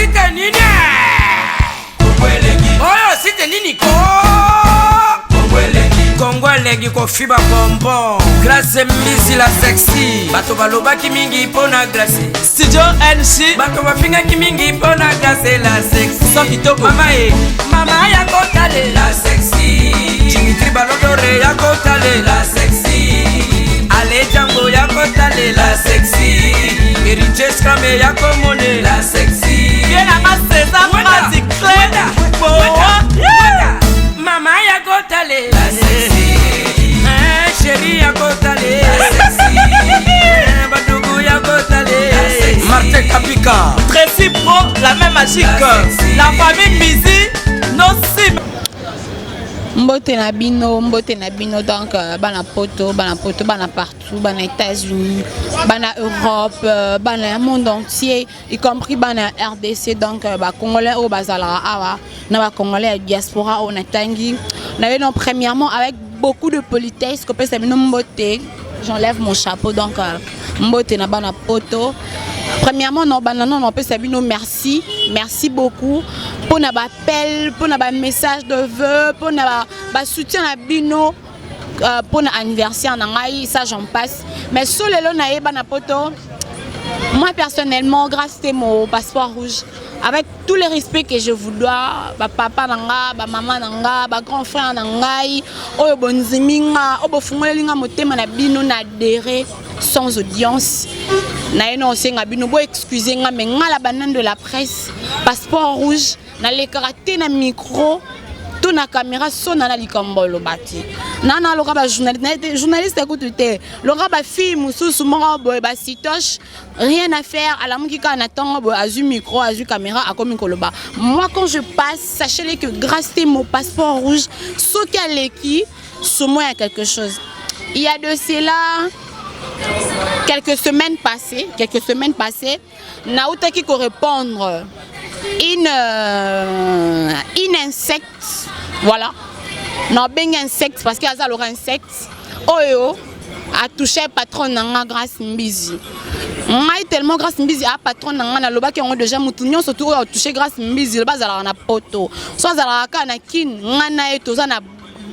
Site nini? Oyo site nini ko? Kongo elengi kofiba bonbon. Grace Mbizi la sexy. Bato balobaki mingi mpo na Grace. Studio NC. Bato bafingaki mingi mpo na Grace la sexy. Son kitoko. Mama e, mama ya kotale la sexy. Dimitri Balodore ya kotale la sexy. Ale Django ya kotale la sexy. Héritier Scrame ya komone la sexy. Bien na nga César Wenda, Mazi Clé. wenda, Boa. wenda, wenda. Mama ya kotale la sexy. Eh, chérie ya kotale la sexy. Eh, badugu ya kotale la sexy. Martin Kapika. Tracy Pro, la main magique. La famille Mizi, nos cibles. Mbote na bino, mbote na bino. Donc bana poto, bana poto, bana partout, bana États-Unis, bana Europe, bana monde entier, y compris bana RDC. Donc bacongolais oyo bazalaka awa na bacongolais ya diaspora oyo natangi na bino, premièrement, avec beaucoup de politesse, kopesa bino mbote. J'enlève mon chapeau. Donc mbote na bana poto. Premièrement, no bana non, opesa bino merci, merci beaucoup mpona baappel, mpona bamessage de vœux, mpona basoutien na bino, mpona anniversaire na ngai, ça j'en passe. Mais so lelo nayeba na poto, moi personnellement, Grâce Temo, passeport rouge, avec tout le respect que je vous dois, bapapa na nga, bamama na nga, bagrand frère na ngai oyo bondimi nga, oyo bofungoleli nga motema na bino na adhéré sans audience na ye, na osenga bino bo excuse nga. Mais nga, la banane de la presse, passeport rouge, nalekaka te na micro to na caméra so na na likambo oloba te. Na naloka bajournaliste, journaliste ekutu te, loka bafille mosusu moko boye, basitoche, rien à faire, alamuki kaka na ntongo boye, azwi micro, azwi caméra, akomi koloba. Moi, quand je passe, sachez que Grâce Temo, passeport rouge, soki aleki somo ya quelque chose. Il y a de cela quelques semaines passées, quelques semaines passées, nautaki korépondre une insecte, voilà, nabengi insecte parce que aza loka insecte oyo atouche patron na nga Grâce Mbizi. Ngai, tellement Grâce Mbizi a patron na nga, nalobaki yango déjà. Motu nyonso tu oyo atouche Grâce Mbizi, loba azalaka na poto, so azalaka kaka na Kine, nga na ye toza na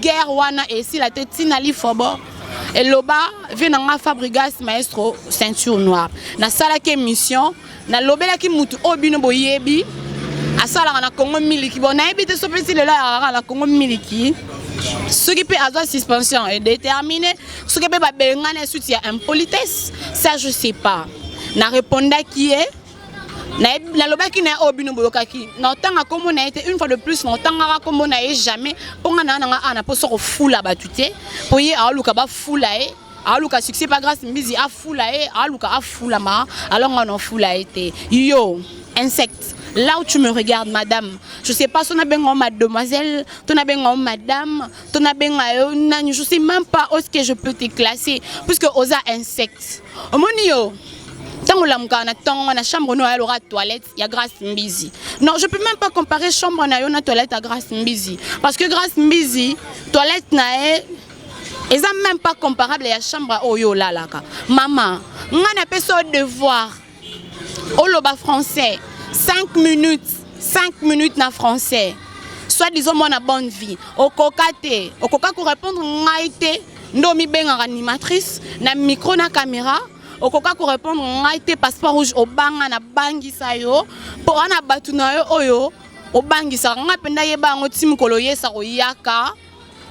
guerre wana esila te ntina lifobo. Eloba vie na nga Fabrigas, maestro ceinture noire. Nasalaki émission, nalobelaki mutu oyo bino boyebi, asalaka na Congo Miliki. Bon, nayebi te so mpe ti lelo ayakaka na Congo Miliki, soki mpe azwa suspension indéterminée, soki mpe babengana suite ya impolitesse, ça je sais pas. Narépondaki ye, nalobaki na ye oyo bino boyokaki. Na otanga nkombo na ye te. Une fois de plus, na otangaka nkombo na ye jamais, mpo nga na nanga ana mpo soko fula bato te, mpo ye aoluka bafula ye, aoluka succès pa Grâce Mbizi, afula ye, aoluka afulama. Alors nga na ofula ye te. Yo insecte, là où tu me regardes, madame, je sais pas so nabenga yo mademoiselle to nabenga yo madame to nabenga yo nani, je sais même pas où est-ce que je peux te classer, puisque oza insecte. Omoni yo, ntango olamukaka na ntongo, na chambre no oyaloka toilette ya Grâce Mbizi. Non, je peux même pas comparer chambre na yo na toilette ya Grâce Mbizi, parce que Grâce Mbizi, toilette na ye eza même pas comparable ya chambre oyo olalaka. Mama, ngai napesi yo devoir: oloba français 5 minutes, 5 minutes na français. Soit disant mwana bonne vie, okoka te, okoka korépondre ngai te. Nde omibengaka animatrice na micro, na caméra, okoka korépondre ngai te. Passeport rouge, obanga nabangisa yo mpo wana bato na yo oyo obangisaka ngai mpenza, yeba yango ti mokolo oyesa koyaka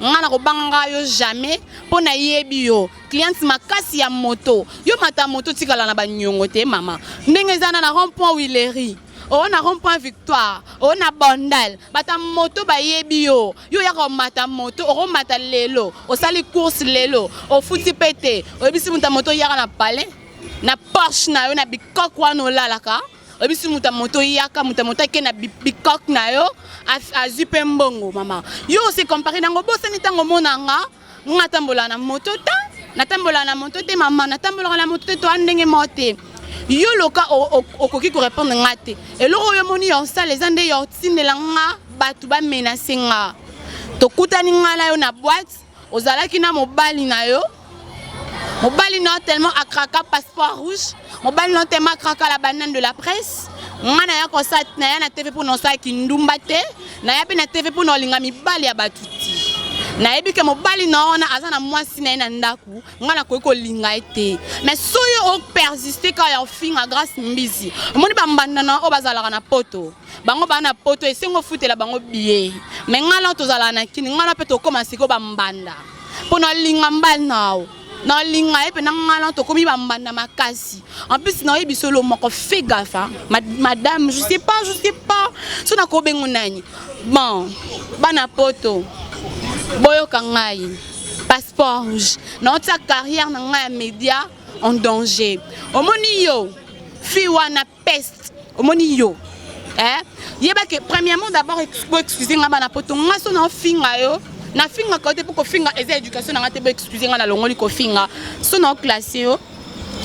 ngai na kobanga yo jamais, mpo nayebi yo cliente makasi ya moto. Yo mata moto, tikala na baniongo te. Mama, ndenge eza na rond point Huilerie, oo na rond point Victoire, oo na Bandal, bato ya moto bayebi yo. Yo oyaka komata moto, okomata lelo, osali course lelo, ofuti mpe te, oyebisi moto ya moto oyaka na palais na Porsche na yo na bikok wana olalaka. Oyebisi moto ya moto oyaka, moto ya moto ake na bikok na yo, azwi mpe mbongo. Mama, yo ose compare nango, bosani ntango omonanga nga atambolaka na moto ta, natambolaka na moto te. Mama, natambolaka na moto te, toa ndenge moko te. Yo loka okoki korépondre nga te. Eloko oyo omoni ya osala eza nde ya otindela nga bato bamenase nga. Tokutani nga na yo na boîte, ozalaki na mobali na yo. Mobali na yo tellement akraka passeport rouge, mobali na yo tellement akraka la banane de la presse. Nga naya kosala, naya na TV mpo na osala kindumba te, naya mpe na TV mpo na olinga mibali ya bato te. Nayebi ke mobali na wana aza na mwasi na ye na ndako, nga nakoki kolinga ye te. Mais soki o persiste kaka ya ofinga Grace Mbizi, omoni bambanda na oyo bazalaka na poto, bango baa na poto esengo ofutela bango billet. Mais nga na tozalaka na kini, nga na mpe tokóma sikoyo bambanda mpo nalinga mbali na yo. Nalinga ye mpena, nga na tokomi bambanda makasi. En plus nayebi solo moko, fais gaffe, hein. Madame, je sais pas, je sais pas so nakobengo nani. Bon, bana poto, boyoka ngai, passeport rouge, naotia carrière na ngai ya média en danger. Omoni yo fille wana peste, omoni yo, eh? Yeba ke premièrement, d'abord, bo excuse nga bana poto, nga so naofinga yo, nafingaka yo te mpo kofinga eza éducation na nga te. Bo excuse nga, nalongoli kofinga. So naoclasse yo,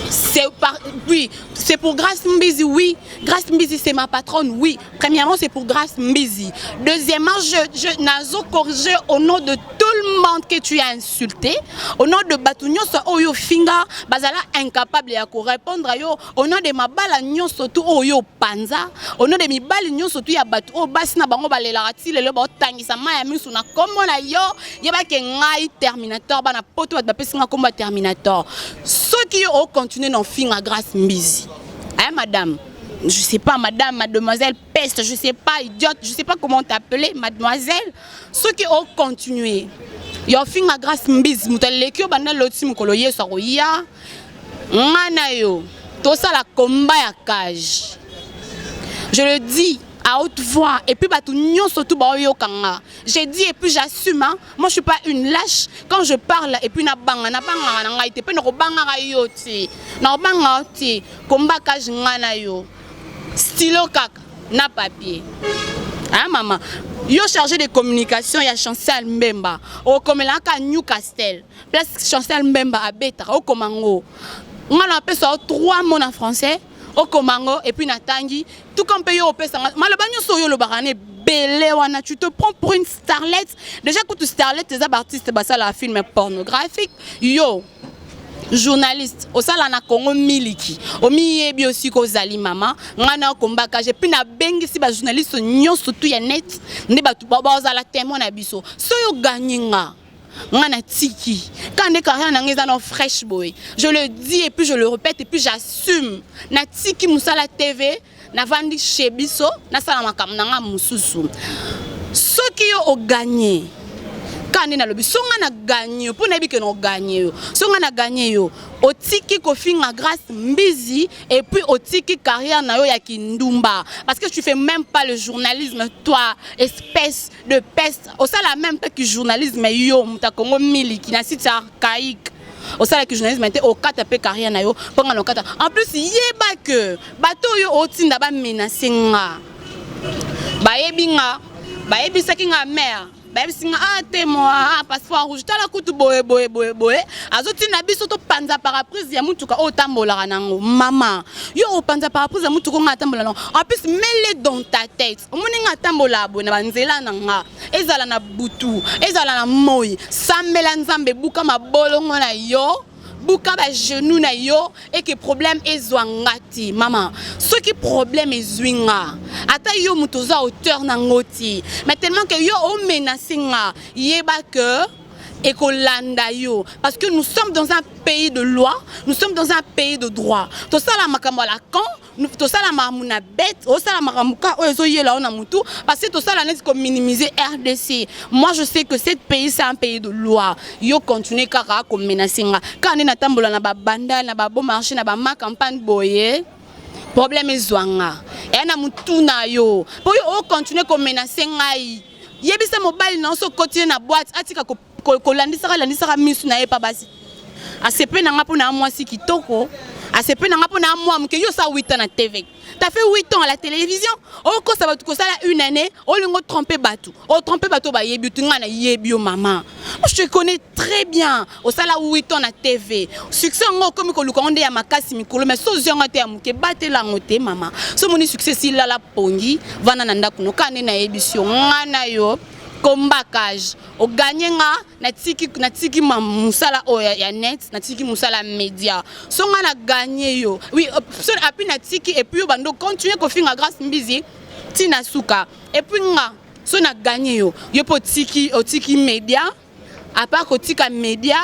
c'est par, oui, c'est pour Grâce Mbizi, oui. Grâce Mbizi, c'est ma patronne, oui. Premièrement, c'est pour Grâce Mbizi. Deuxièmement, je nazo corriger au nom de tout le monde que tu as insulté, au nom de bato nyonso oyo finga, bazala incapable ya ko répondre yo, au nom de mabala nyonso tout oyo panza, au nom de mibali nyonso tout ya bato oyo basi na bango balelaka ti lelo, baotangisa mai ya misu na kombo na yo. Yebake ngai Terminator, bana poto, bato bapesi nga kombo ya Terminator. Soki yo ocontinue na ofinga Grâce Mbizi, hein, madame, je sais pas, madame, mademoiselle peste, je sais pas, idiote, je sais pas comment t'appeler, mademoiselle, soki ocontinue yo ofinga Grâce Mbizi, moto aleki yo banda loti mokolo Yesu akoya, nga na yo tosala combat ya cage. Je le dis à haute voix et puis bato nyonso tu baoyoka nga. J'ai dit et puis j'assume, hein. Moi, je suis pas une lâche. Quand je parle et puis nabanga, nabangaka na ngai te, mpe nakobangaka yo te, nakobangaka te. Combat cage, nga na yo, stylo kaka na papier. Ah mama, yo chargé de communication ya Chancel Mbemba, okomelaka Newcastle, place Chancel Mbemba abetaka, okoma ngo nga na apesa yo trois mots na français, okoma ngo et puis natangi tout comme mpe yo opesanga maloba nyonso oyo olobaka na ebele wana. Tu te prends pour une starlette déjà. Kutu starlette eza baartiste basalaka film pornographique. Yo journaliste osala na Congo Miliki, omiyebi osika ozali. Mama, ngai na okombaka je, puis nabengisi bajournaliste nyonso tu ya net nde bato bazala témoin na biso. Soki oganye nga, nga natiki quand nde carrière na nga eza na fraîche boye. Je le dis et puis je le répète et puis j'assume, natiki mosala TV, navandi chez biso, nasala makambo na nga mosusu. Soki yo oganye ka nde nalobi, so nga na ganye yo, mpo nayebi ke na oganye yo, so nga na ganye yo, otiki kofinga Grâce Mbizi et puis otiki carrière na yo ya kindumba, parce que tu fais même pas le journalisme, toi, espèce de peste. Osala même pas que journalisme. Yo moto ya Congo Miliki na site archaïque, osalaki journalisme te. Okata mpe carrière na yo mpo nga na okata. En plus, yeba ke bato oyo otinda bamenace nga, bayebi nga, bayebisaki nga mare, bayebisi nga: "Ah te, mo ah, passeport rouge, tala kutu boye boye boye boye, azotinda biso topanza pare-brise ya mutuka oyo otambolaka nango." Mama, yo opanza pare-brise ya mutuka oyo nga atambola nango? En plus, mets-le dans ta tête, omoni nga atambola boye na banzela na nga, ezala na butu, ezala na moi. Sambela Nzambe, buka mabolongo na yo, buka bagenou na yo eke problème ezwa nga te. Mama, soki problème ezwi nga, ata yo moto oza auteur nango te, mais tellement que yo omenace nga, yeba que ekolanda yo, parce que nous sommes dans un pays de loi, nous sommes dans un pays de droit. Tosala makambo ya la camp, tosala makambo na bete, osala makambo ka oyo ezoyela yo na mutu, parce que tosala neti kominimiser RDC. Moi, je sais que ce pays, c'est un pays de loi. Yo continue kaka komenace nga, kaka nde natambola na babanda na babo marché na bama campagne boye, problème ezwa nga, eya na mutu na yo, mpo yo ocontinue komenace ngai. Yebisa mobali na yo, so okontinue na boîte, atika kolandisaka landisaka misu na ye pa basi. Asepe na nga mpo na mwasi kitoko, asepe na nga mpo na mwa moke. Yo osala 8 ans na TV, t'as fait 8 ans à la télévision, okosa bato kosala une année, olingi otrompe bato, otrompe bato bayebi yo. Nga nayebi yo, mama, je te connais très bien. Osala 8 ans na TV, succès yango okomi koluka ngo nde ya makasi mikolo, mais so ozwi yango te ya moke, batela yango te. Mama, so omoni succès esilala pongi, vanda na ndako no. Kaka nde nayebisi yo, nga na yo. Combat cage oganye nga natiki natiki ma musala oyo ya, ya net natiki musala media so nga na ganye yo oui so api natiki et puis yo bando continuer kofinga Grâce Mbizi tina suka et puis nga so na ganye yo yo po otiki otiki media à part kotika media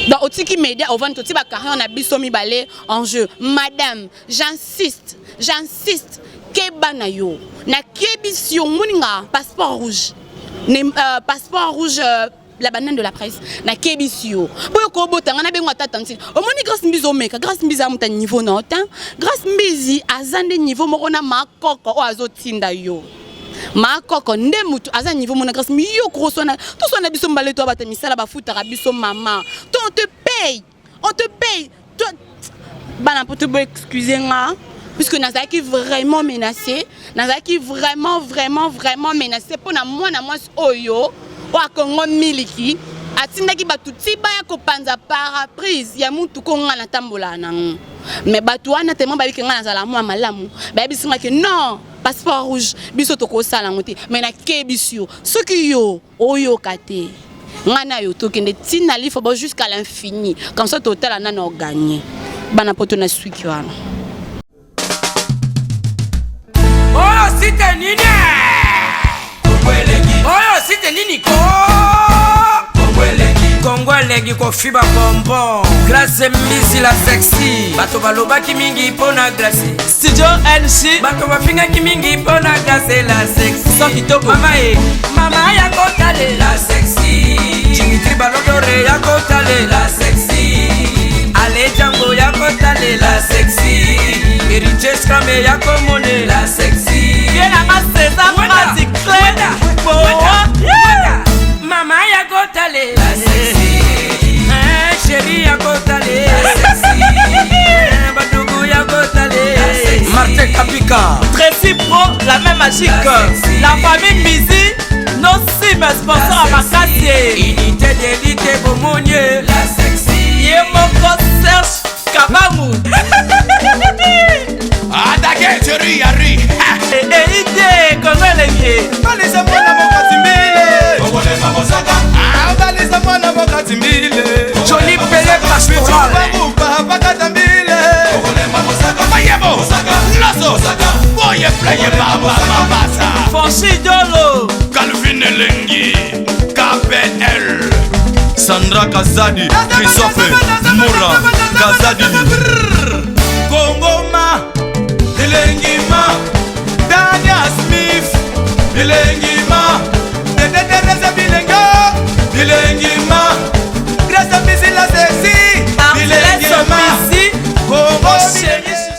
donc otiki media ovandi toti ba carrière na biso mibale en jeu. Madame, j'insiste, j'insiste, keba na yo, nakebisi yo, omoni nga passeport rouge ne, passeport rouge, la banane de la presse, nakebisi yo boyo kobota nga nabengo ata tantine. Omoni Grâce Mbizi omeka Grâce Mbizi amuta niveau na yo te. Grâce Mbizi aza nde niveau moko na makoko oyo azotinda yo. Makoko nde mutu aza niveau mona Grâce Mbizi. Yo koswana toswana biso mbale to abata misala bafutaka biso mama to on te paye, on te paye to bana po to bo excuse nga puisque nazalaki vraiment menacé, nazalaki vraiment vraiment vraiment menacé mpona mwana mwasi oyo oyo akongo miliki atindaki bato ti baya kopanza pare-brise ya mutuka nga natambolaka nango. Mais bato wana tellement bayebiki nga nazala mwa malamu, bayebisi nga ke non, passeport rouge biso tokosala yango te. Mais nakebisi yo, soki yo oyoka te, ngai na yo tokende ntina lifo bo jusqu'à l'infini, comme ça totala nani oganye bana poto na suki wana. Oyo site nini? Oyo site nini ko? Kongo elengi kofiba bonbon. Grâce Mbizi la sexy, bato balobaki mingi mpo na Grâce. Studio NC. Bato bafingaki mingi mpo na Grâce la sexy. Son kitoko. Mama e mama ya kotalela sexy, Dimitri Balodore ya kotalela sexy, Ale Jango ya kotalela sexy, Héritier Scrame ya komonela sexy. Ye nanga César. Wenda, Mati Clé. Wenda, Boa. Wenda, Wenda. Mama ya kotalela sexy. Eh, chéri ya kotalela sexy. Eh, badugu ya kotalela sexy. Martin Kapika. Tracy Pro, la main magique. La famille Mbizi, nos sim sponsor à Makassi. Unité d'élite bomonie la sexy. Ye moko Serge Kabangu. Attaqué, chéri, Harry. Eide, Kongo elengi. Balisa mwana mokati mbile. Ah, balisa mwana mokati mbile. Johnny Pelé Pastoral. Bitumba pakata mbile. Mayebo. Loso. Boye pleye baba babasa. Fonchi Dolo. Calvin Elengi. KPL. Sandra Kazadi, Christophe Moura, Kazadi.